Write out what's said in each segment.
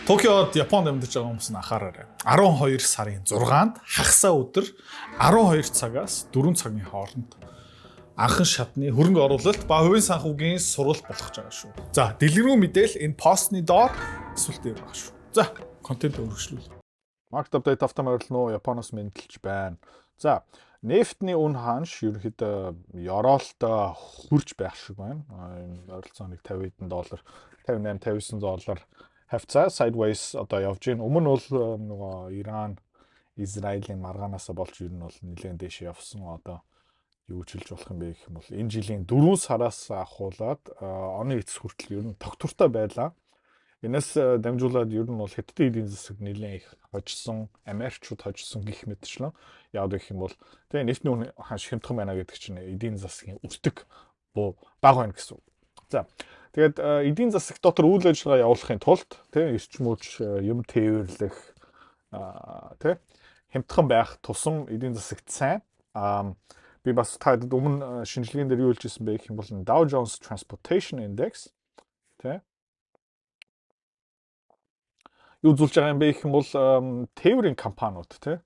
Токиод, Японд амьдарч байгаа хүмүүс нь анхаараарай. 12 сарын 6-нд хагасаа өдөр 12 цагаас 4 цагийн хооронд анхан шатны хөрөнгө оруулалт ба хувийн санхүүгийн сургалт болох гэж байгаа шүү. За, дэлгэрэнгүй мэдээлэл энэ постны доор эсвэл дээр байгаа шүү. За, контент өргөжлүүл. Market update тавтай морилно уу? Японоос мэндэлж байна. За, нефтний үн ханш ерөнхийдөө ёроолтой хурж байх шиг байна. Энэ ойролцоогоо нэг 50 хэдэн доллар, 58 59 доллар хавцаа sideways одоо явж байна. Өмнө нь бол нөгөө Иран, Израилийн маргаанаас болж ер нь бол нэлээд дээшээ явсан. Одоо юу ч хэлж болох юм бэ гэх юм бол энэ жилийн 4 сараас ахуулаад оны эцэс хүртэл ер нь тогтвортой байлаа. Энэс дамжуулаад ер нь бол Хятадын эдийн засаг нэлээд их хожсон, Америкчууд хожсон гэх мэтчлэн. Яг гэх юм бол тэгээ нефтний үн ханш хямдхан байна гэдэг чинь эдийн засгийн өртөг буу бага байна гэсэн үг. За, тэгээд эдийн засаг дотор үйл ажиллагаа явуулахын тулд тий эрчим хүч, юм тээвэрлэх, тий хямдхан байх тусам эдийн засагт сайн. Би бас та хэд өмнө шинжилгээнд дээр юу хэлж ирсэн бэ гэх юм бол Dow Jones Transportation Index тий юу үзүүлж байгаа юм бэ гэх юм бол тээврийн компаниуд тий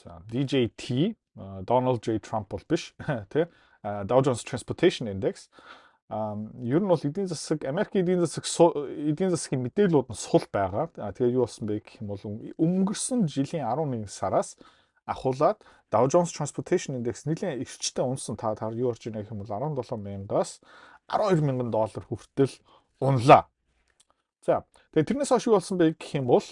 за, DJT, Donald J Trump бол биш тий, Dow Jones Transportation Index ер нь бол эдийн засаг, Америк эдийн засаг, эдийн засгийн мэдээллүүд нь сул байгаа. Тэгээд юу болсон бэ гэх юм бол өнгөрсөн жилийн 11 сараас ахуулаад Dow Jones Transportation Index нэлээд эрчтэй унсан. Та юу орж ийнэ гэх юм бол 17 мянгаас 12 мянган доллар хүртэл унлаа. За, тэгээд тэрнээс хойш юу болсон бэ гэх юм бол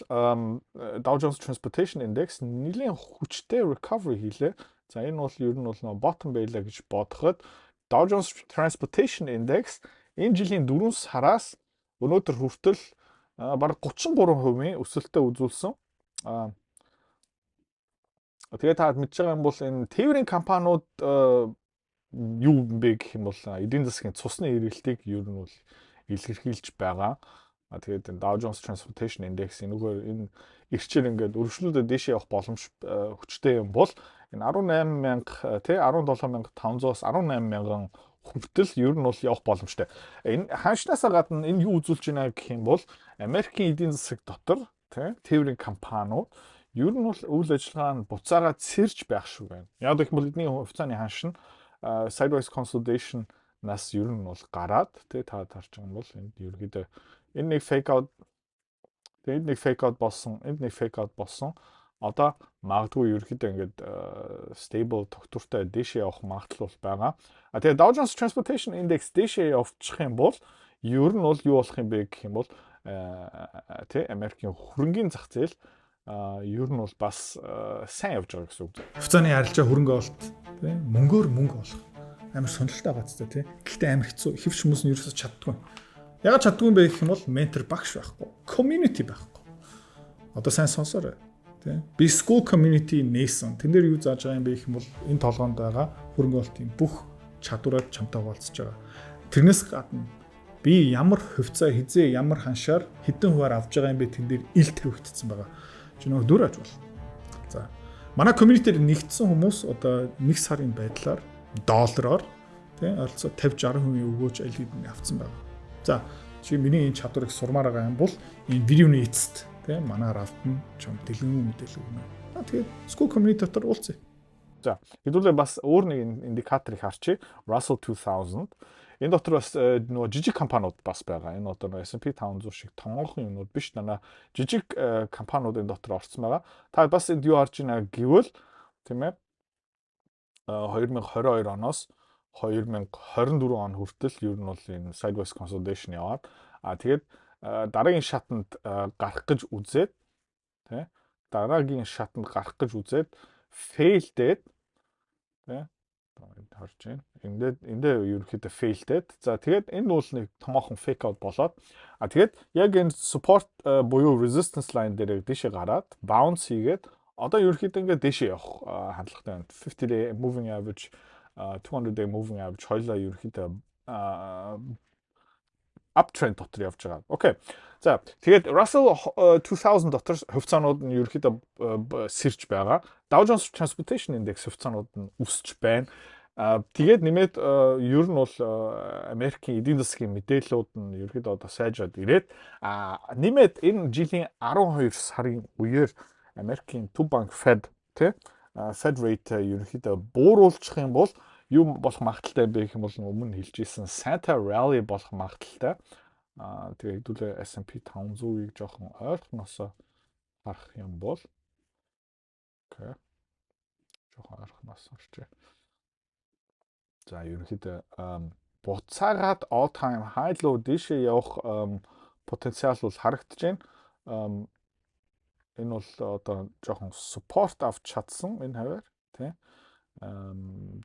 Dow Jones Transportation Index нэлээд хүчтэй recovery хийлээ. За, энэ бол ер нь бол нөгөө bottom байлаа гэж бодоход Dow Jones Transportation Index энэ жилийн 4 сараас өнөөдөр хүртэл бараг 33% өсөлтөө үзүүлсэн. Тэгээ та мэдж байгаа юм бол энэ тээврийн компаниуд юу юм бэ гэх юм бол эдийн засгийн цусны эргэлтийг ер нь бол илэрхийлж байгаа. Тэгээд энэ Dow Jones Transportation Index энэгээр энэ эрчээр ингээд өргөжлүүлээд дээшээ явах боломж хүчтэй юм бол энэ 18 мянга тий 17,500-аас 18 мянган хүртэл ер нь бол явах боломжтой. Энэ ханшнаасаа гадна энэ юу үзүүлж байна гэх юм бол Америкийн эдийн засаг дотор тий тээврийн компаниуд ер нь бол үйл ажиллагаа нь буцаагаад сэрж байх шиг байна. Яг гэх юм бол эдний хувьцааны ханш нь sideways consolidation нас ер нь бол гараад тий та харж байгаа юм бол энд ерөөдөө энэ нэг fake out, тэгээд нэг fake out болсон, энд нэг fake out болсон. Одоо магадгүй ерөөхдөө ингээд stable, тогтвортой дээшээ явах магадлал бол байгаа. А тэгээд Dow Jones Transportation Index дээшээ явчих юм бол ер нь бол юу болох юм бэ гэх юм бол тий Америкийн хөрөнгийн зах зээл ер нь бол бас сайн явж байгаа гэсэн үг. Хувьцааны арилжаа, хөрөнгө оруулалт тий мөнгөөр мөнгө олох амар сонирхолтой байгаа ч тий. Гэхдээ амар хэцүү. Хэвч хүмүүс нь ерөөсөж чаддгүй. Ягаад чаддгүй юм бэ гэх юм бол ментор, багш байхгүй. Community байхгүй. Одоо сайн сонсоорой. Тэ. Би Skool community нээсэн. Тэн дээр юу зааж байгаа юм бэ гэх юм бол энэ толгоонд байгаа хөрөнгө оруулалтын бүх чадвараар чамтай хуваалцаж байгаа. Тэрнээс гадна би ямар хувьцаа хизээ ямар ханшаар хэдэн хувиар авж байгаа юм бэ, тэн дээр ил тавигдсан байгаа. Чи нөгөө дүр аж бол. За. Манай community-д нэгдсэн хүмүүс одоо нэг сарын байдлаар доллараар тий ойролцоо 50 60% өгөөж аль хэдийн авцсан байна. За, чи миний энэ чадварыг сурмаар байгаа юм бол энэ видеоны эцэст тий манай равтан чам дэлгэн мэдээлэл өгнө. Аа, тэгээд Skool community дотор уулзъя. За, хэдүүлээ бас өөр нэг индикаторыг харчээ. Russell 2000. Энэ дотор бас нөгөө жижиг компаниуд бас байгаа. Энэ одоо нөгөө S&P 500 шиг томоохон юмнууд биш, дандаа жижиг компаниуд энэ дотор орцсон байгаа. Та бас энд юу харж байна гэвэл, тийм ээ, 2022 оноос 2024 он хүртэл ер нь бол энэ sideways consolidation яваад, тэгээд дараагийн шатанд гарах гэж үзээд тий дараагийн шатанд гарах гэж үзээд fail-дээд тий харж байна. Эндээ ерөнхийдөө fail-дээд. За, тэгээд энэ бол нэг томоохон fake out болоод, тэгээд яг энэ support буюу resistance line дээр дээшээ гараад bounce хийгээд одоо ерөнхийдөө ингээд дээшээ явах хандлагатай байна. 50 day moving average, 200 day moving average хоёлаа ерөнхийдөө uptrend дотор явж байгаа. Окей. За, тэгээд Russell 2000 дотор хувьцаанууд нь ерөнхийдөө сэрж байгаа. Dow Jones Transportation Index хувьцаанууд нь өсөж байна. Тэгээд нэмээд ер нь бол Америкийн эдийн засгийн мэдээллүүд нь ерөөхдөө одоо сайжраад ирээд, нэмээд энэ жилийн 12 сарын үеэр Америкийн Төв банк Fed, тий, Fed rate ерөнхийдөө бууруулчих юм бол юу болох магадлалтай бэ гэх юм бол өмнө хэлж ирсэн Santa Rally болох магадлалтай. Тэгээ хэдүүлээ S&P 500-ыг жоохон ойрхоноосоо харах юм бол, okay. Жоохон ойрхоноос харчээ. За, ерөнхийдөө буцаагаад all time high руу дээшээ явах потенциал бол харагдаж байна. Энэ бол одоо жоохон support авч чадсан энэ хаваар, тий.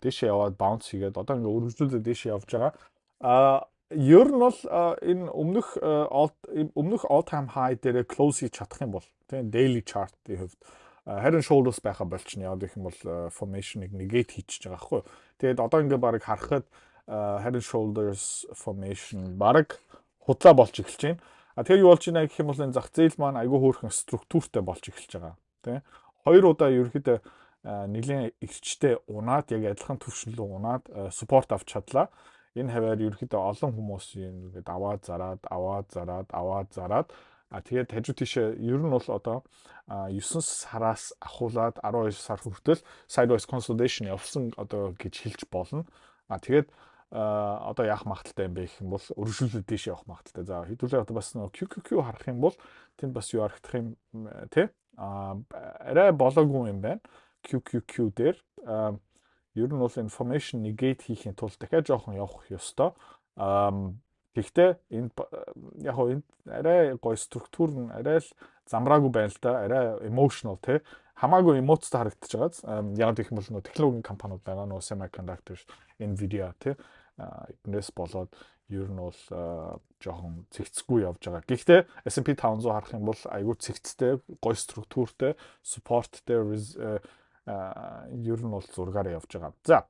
Дээшээ яваад bounce хийгээд одоо ингээ өргөжлүүлээд дээшээ явж байгаа. Ер нь бол энэ өмнөх all time high дээр close хийж чадах юм бол, тийм, daily chart-ийн хувьд head and shoulders байха болчихно. Яг гэх юм бол formation-ыг negate хийчихэж байгаа байхгүй. Тэгээд одоо ингээ баг харахад head and shoulders formation баг худлаа болж эхэлж байна. А тэгээ юу болж байна гэх юм бол энэ зах зээл маань айгүй хөөрхөн структуртай болж эхэлж байгаа. Тэ. Хоёр удаа ерөөхдөө нэлээд эрчтэй унаад, яг адилхан түвшин рүү унаад support авч чадлаа. Энэ хаваар ерөөхдөө олон хүмүүс ингээд аваад зараад, аваад зараад, аваад зараад, тэгээд хажуу тийшээ ер нь бол одоо 9 сараас ахуулаад 12 сар хүртэл sideways consolidation явсан одоо гэж хэлж болно. А тэгээд одоо яах магадлалтай юм бэ гэх юм бол өргөжлүүлээд дээш явах магадлалтай. За, хэдүүлээ одоо бас нөгөө QQQ харах юм бол тэнд бас юу харагдах юм те, арай болоогүй юм байна. QQQ дээр ер нь бол formation negate хийхийн тулд дахиад жоохон явах ёстой. Гэхдээ энд яг хоо энд арай гоё структур нь арай л замраагүй байна л да. Арай emotional, те, хамаагүй эмоцтой харагдаж байгаа. Яг гэх юм бол нөгөө технологийн компаниуд байгаа, нөгөө semiconductors, Nvidia, те, эднээс болоод ер нь бол жоохон цэгцгүй явж байгаа. Гэхдээ S&P 500 харах юм бол айгүй цэгцтэй, гоё структуртай, supportтай, ер нь бол зургаараа явж байгаа. За,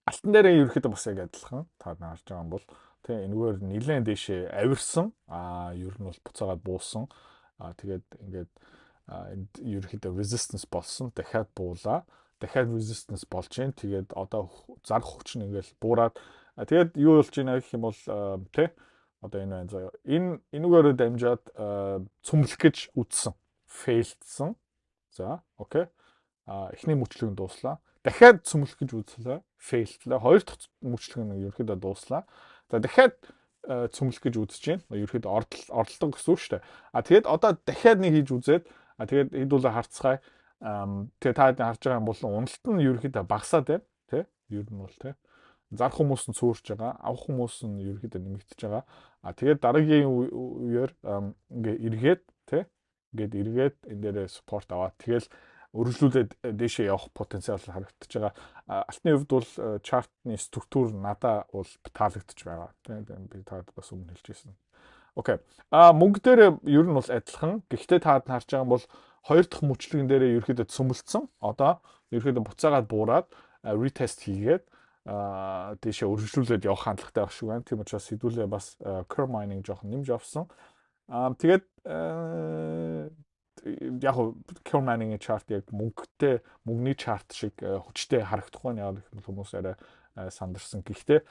алтан дээрээ ерөөхдөө бас яг адилхан, та харж байгаа юм бол, тий, энэгээр нилээн дээшээ авирсан. Ер нь бол буцаагаад буусан. Тэгээд ингээд энд ерөөхдөө resistance болсон. Дахиад буулаа. Дахиад resistance болж байна. Тэгээд одоо зарах хүч нь ингээл буураад, тэгээд юу болж байна гэх юм бол, тий, одоо энэ байна заяа. Энэ энүүгээрээ дамжаад цөмлөх гэж үтсэн. Failed-сан. За, okay. Эхний мөчлөг нь дууслаа. Дахиад цөмлөх гэж үзлээ. Failed-лээ. Хоёр дахь мөчлөг нь ерөөхдөө дууслаа. За, дахиад цөмлөх гэж үзэж байна. Ерөөхдөө оролдоо гэсэн үг шүү дээ. А тэгээд одоо дахиад нэг хийж үзээд, тэгээд хэдүүлээ харцгаая. Тэгээ та харж байгаа юм бол уналт нь ерөөхдөө багасаад байна. Тэ? Ер нь бол, тэ, зарах хүмүүс нь цөөрч байгаа, авах хүмүүс нь ерөөхдөө нэмэгдэж байгаа. А тэгээд дараагийн үеэр ингээ эргээд, тэ, ингээд эргээд энэ дээрээ support аваад тэгэл өргөжлүүлээд дээшээ явах потенциал харагдаж байгаа. Алтны хувьд бол chart-ны структур надаа бол таалагдчих байгаа. Тийм, би таад бас өмнө хэлж ирсэн. Okay. А мөнгө дээр ер нь бол адилхан. Гэхдээ таад харж байгаа юм бол хоёр дахь мөчлөгөн дээрээ ерөөхдөө цөмөлдсөн. Одоо ерөөхдөө буцаагаад буураад retest хийгээд дээшээ өргөжлүүлээд явах хандлагатай байх шиг байна. Тийм учраас хэдүүлээ бас Coeur Mining жоохон нэмж авсан. Тэгээд яг Coeur Mining-ийн chart яг мөнгөтэй, мөнгөний chart шиг хүчтэй харагдахгүй байна. Яг гэх юм хүмүүс арай сандарсан. Гэхдээ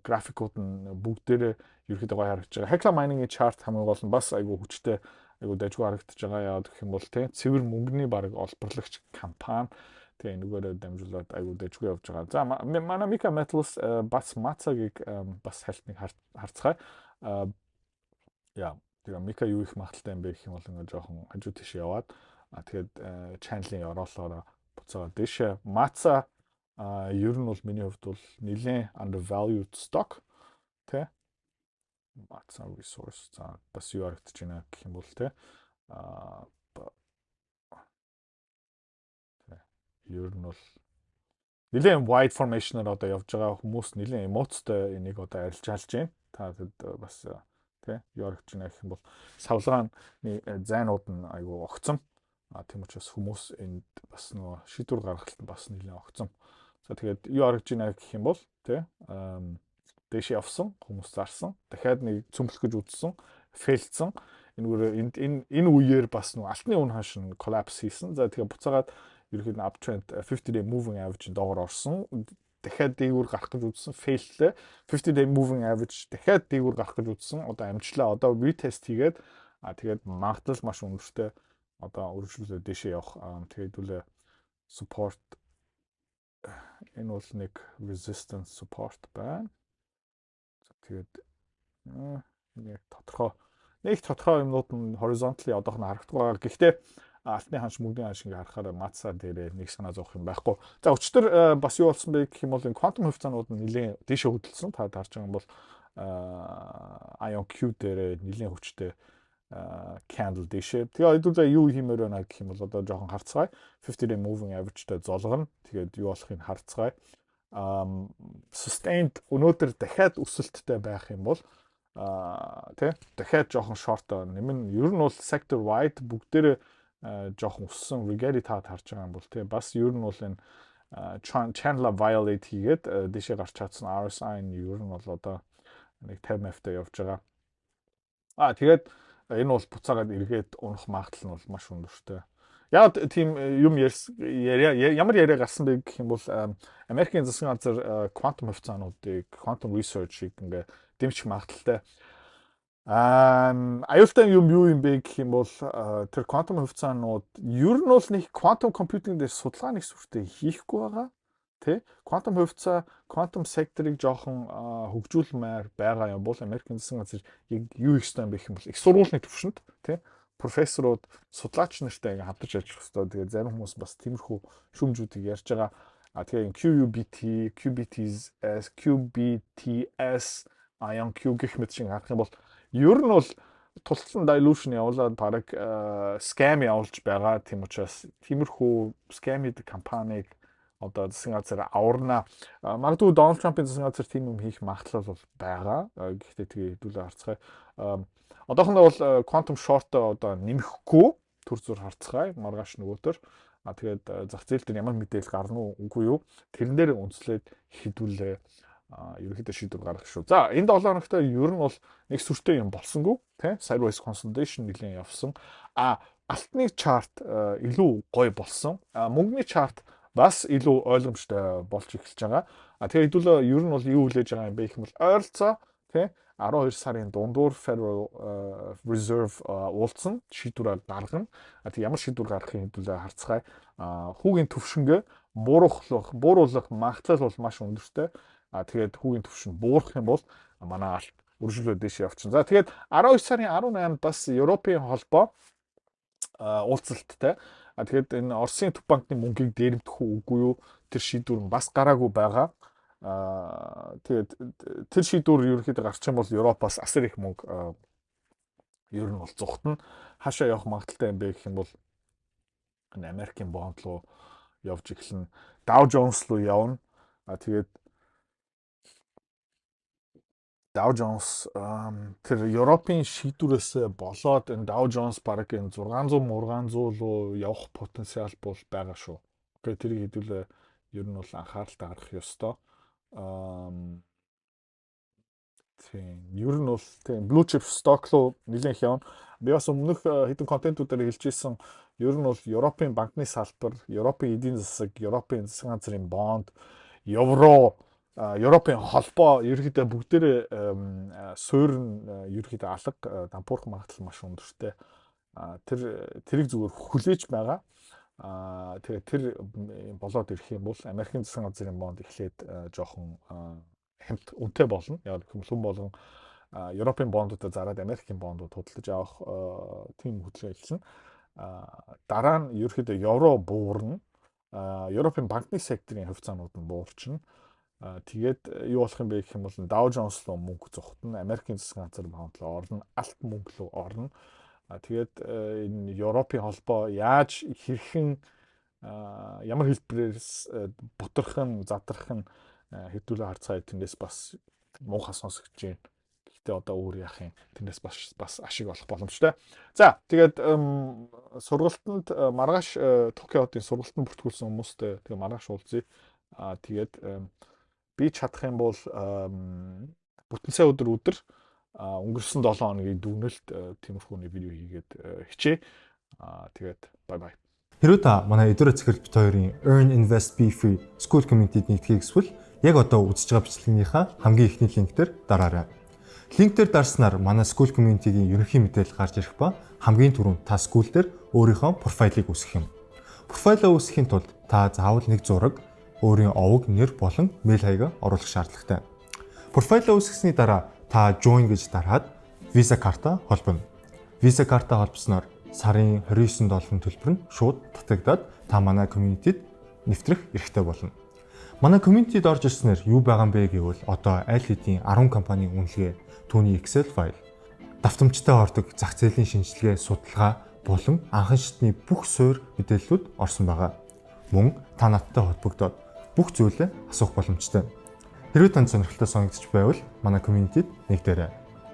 графикууд нь бүгдээрээ ерөөхдөө гоё харагдаж байгаа. Hecla Mining-ийн chart хамгийн гол нь бас айгүй хүчтэй, айгүй дажгүй харагдаж байгаа. Яг гэх юм бол, тий, цэвэр мөнгөний баг олборлагч компани. Тэгээ энүүгээрээ дамжуулаад айгүй дажгүй явж байгаа. За, манай Mika Metals, бас Матсагийг бас хальтныг харцгаая. Яа, тэгээ Mika юу их магадлалтай юм бэ гэх юм бол ингээ жоохон хажуу тийш яваад, тэгээд channel-ын ороолоороо буцаагаад дээшээ. Матса ер нь бол миний хувьд бол нэлээд undervalued stock, тэ. Matsa Resource, за, бас юу харагдаж байна гэх юм бол, тэ, ер нь бол нэлээд wide formation-аар одоо явж байгаа, хүмүүс нэлээд эмоцтой энийг одоо арилжаалж байна. Та тэд бас, тий, юу харагдаж байна гэх юм бол савлгааны зайнууд нь айгүй огцом. А тийм учраас хүмүүс энд бас нөгөө шийдвэр гаргалт нь бас нэлээд огцом. За, тэгээд юу харагдаж байна гэх юм бол, тий, дээшээ явсан, хүмүүс зарсан, дахиад нэг цөмлөх гэж үзсэн, fail-дсан. Энэгээр энд энэ үеэр бас нөгөө алтны үн ханш нь collapse хийсэн. За, тэгээ буцаагаад ерөнхийдөө uptrend 50 day moving average-ийн доогоор орсон. Дахиад дээгүүр гарах гэж үзсэн, fail-лээ. 50 day moving average дахиад дээгүүр гарах гэж үзсэн. Одоо амжлаа. Одоо retest хийгээд тэгээд магадлал маш өндөртэй одоо үргэлжлүүлээ дээшээ явах. Тэгээд хэдүүлээ support, энэ бол нэг resistance support байна. Тэгээд нэг тодорхой юмнууд нь horizontally одоох нь харагдахгүй байгаа. Гэхдээ алтны ханш, мөнгөний ханш ингээ харахаар матса дээрээ нэг санаа зовох юм байхгүй. За, өчигдөр бас юу болсон бэ гэх юм бол энэ quantum хувьцаанууд нь нэлээд дээшээ хөдөлсөн. Та харж байгаа юм бол IonQ дээрээ нэлээд хүчтэй candle дээшээ. Тэгээ хэдүүлээ юу хиймээр байна гэх юм бол одоо жоохон харцгаая. 50 day moving average-тай золгоно. Тэгээд юу болохыг харцгаая. Sustained өнөөдөр дахиад өсөлттэй байх юм бол тий, дахиад жоохон short нэмэн. Ер нь бол sector wide бүгдээрээ жоохон өссөн. Rigetti та харж байгаа юм бол тий, бас ер нь бол энэ channel violate хийгээд дээшээ гарч чадсан. RSI нь ер нь бол одоо нэг 50 F-тэй явж байгаа. Тэгээд энэ бол буцаагаад эргээд унах магадлал нь бол маш өндөртэй. Яг тийм юм ярья, ямар яриа гарсан бэ гэх юм бол Америкийн засгийн газар quantum хувьцаануудыг, quantum research-ыг ингээ дэмжих магадлалтай. Аюултай юм юу юм бэ гэх юм бол тэр quantum хувьцаанууд ер нь бол нэг quantum computing дээр судалгаа нэг сүртэй хийхгүй байгаа. Тэ? Quantum хувьцаа, quantum секторыг жоохон хөгжүүлмээр байгаа юм бол Америкийн засгийн газар яг юу хийх ёстой юм бэ гэх юм бол их сургуулийн түвшинд, тэ, профессорууд, судлаач нартай ингээ хамтарч ажиллах ёстой. Тэгээ зарим хүмүүс бас тиймэрхүү шүүмжүүдийг ярьж байгаа. Тэгээ QUBT, QBTS, QBTS, IonQ гэх мэт шиг харах юм бол ер нь бол тултсан dilution явуулаад бараг scam явуулж байгаа. Тийм учраас тиймэрхүү scam хийдэг компанийг одоо засгийн газар аварна. Магадгүй Дональд Трампын засгийн газар тийм юм хийх магадлал бол байгаа. Гэхдээ тэгээ хэдүүлээ харцгаая. Одоохондоо бол quantum short одоо нэмэхгүй түр зуур харцгаая. Маргааш нөгөөдөр. Тэгээд зах зээл дээр ямар мэдээлэл гарна уу, үгүй юу? Тэрэн дээр үндэслээд хэдүүлээ ерөнхийдөө шийдвэр гаргах шүү. За, энэ 7 хоногт ер нь бол нэг сүртэй юм болсонгүй, тий? Sideways consolidation нэлээд явсан. Алтны chart илүү гоё болсон. Мөнгөний chart бас илүү ойлгомжтой болж эхэлж байгаа. Тэгээ хэдүүлээ ер нь бол юу хүлээж байгаа юм бэ гэх юм бол ойролцоо, тий, 12 сарын дундуур Federal Reserve уулзсан, шийдвэрээ гаргана. Тэг ямар шийдвэр гаргахыг хэдүүлээ харцгаая. Хүүгийн төвшингээ бууруулах магадлал бол маш өндөртэй. Тэгээд хүүгийн төвшин буурах юм бол манай алт үргэлжлүүлээд дээш явчихна. За, тэгээд 12 сарын 18-нд бас Европын холбоо уулзалттай. Тэгээд энэ Оросын төв банкны мөнгийг дээрэмдэх үү, үгүй юу, тэр шийдвэр нь бас гараагүй байгаа. Тэгээд тэр шийдвэр ерөнхийдөө гарчих юм бол Европоос асар их мөнгө ер нь бол зугтана. Хаашаа явах магадлалтай юм бэ гэх юм бол энэ Америкийн бонд руу явж эхэлнэ. Dow Jones руу явна. Тэгээд Dow Jones тэр Европын шийдвэрээс болоод энэ Dow Jones бараг энэ 600 600 руу явах потенциал бол байгаа шүү. Okay, тэрийг хэдүүлээ ер нь бол анхааралтай харах ёстой. Тийм. Ер нь бол тийм blue chip stock руу нэлээд их явна. Би бас өмнөх хэдэн контентуудаар хэлж ирсэн. Ер нь бол Европын банкны салбар, Европын эдийн засаг, Европын засгийн газрын бонд, евро, Европын холбоо ерөнхийдөө бүгдээрээ суурь ерөнхийдөө алга дампуурах магадлал маш өндөртэй. Тэр тэрийг зүгээр хүлээж байгаа. Тэгээ тэр болоод ирэх юм бол Америкийн засгийн газрын бонд эхлээд жоохон хямд үнэтэй болно. Яг гэх юм хүн болгон Европын бондуудаа зараад Америкийн бондууд худалдаж авах тийм хөдөлгөөн эхэлнэ. Дараа нь ерөнхийдөө евро буурна. Европын банкны секторын хувьцаанууд нь буурчна. Тэгээд юу болох юм бэ гэх юм бол Dow Jones руу мөнгө зугтана, Америкийн засгийн газар бонд руу орно, алт мөнгө рүү орно. Тэгээд энэ Европын холбоо яаж, хэрхэн, ямар хэлбэрээр бутрах нь, задрах нь хэдүүлээ харцгаа. Тэндээс бас муухай сонсогдож байна. Гэхдээ одоо өөр яах юм? Тэндээс бас ашиг олох боломжтой. За, тэгээд сургалтанд маргааш Токио хотын сургалтанд бүртгүүлсэн хүмүүстэй тэгээ маргааш уулзъя. Тэгээд би чадах юм бол бүтэн сайн өдөр өнгөрсөн 7 хоногийн дүгнэлт, тиймэрхүү нэг видео хийгээд хичээ. Тэгээд bye bye. Хэрвээ та манай эдгээр захирал бит хоёрын Earn Invest Be Free School Community-д нэгдэхийг хүсвэл яг одоо үзэж байгаа бичлэгнийхаа хамгийн эхний link дээр дараарай. Link дээр дарснаар манай Skool community-гийн ерөнхий мэдээлэл гарч ирэх ба хамгийн түрүүнд та Skool дээр өөрийнхөө профайлыг үүсгэх юм. Профайлаа үүсгэхийн тулд та заавал нэг зураг, өөрийн овог, нэр болон мэйл хаягаа оруулах шаардлагатай. Профайлаа үүсгэсний дараа та join гэж дараад Visa карта холбоно. Visa карта холбосноор сарын 29 долларын төлбөр нь шууд татагдаад та манай community-д нэвтрэх эрхтэй болно. Манай community-д орж ирснээр юу байгаа юм бэ гэвэл одоо аль хэдийн 10 компанийн үнэлгээ, түүний Excel файл, давтамжтай ордог зах зээлийн шинжилгээ, судалгаа болон анхан шатны бүх суурь мэдээллүүд орсон байгаа. Мөн та надтай холбогдоод бүх зүйлээ асуух боломжтой. Хэрвээ танд сонирхолтой санагдчих байвал манай community-д нэгдээрэй.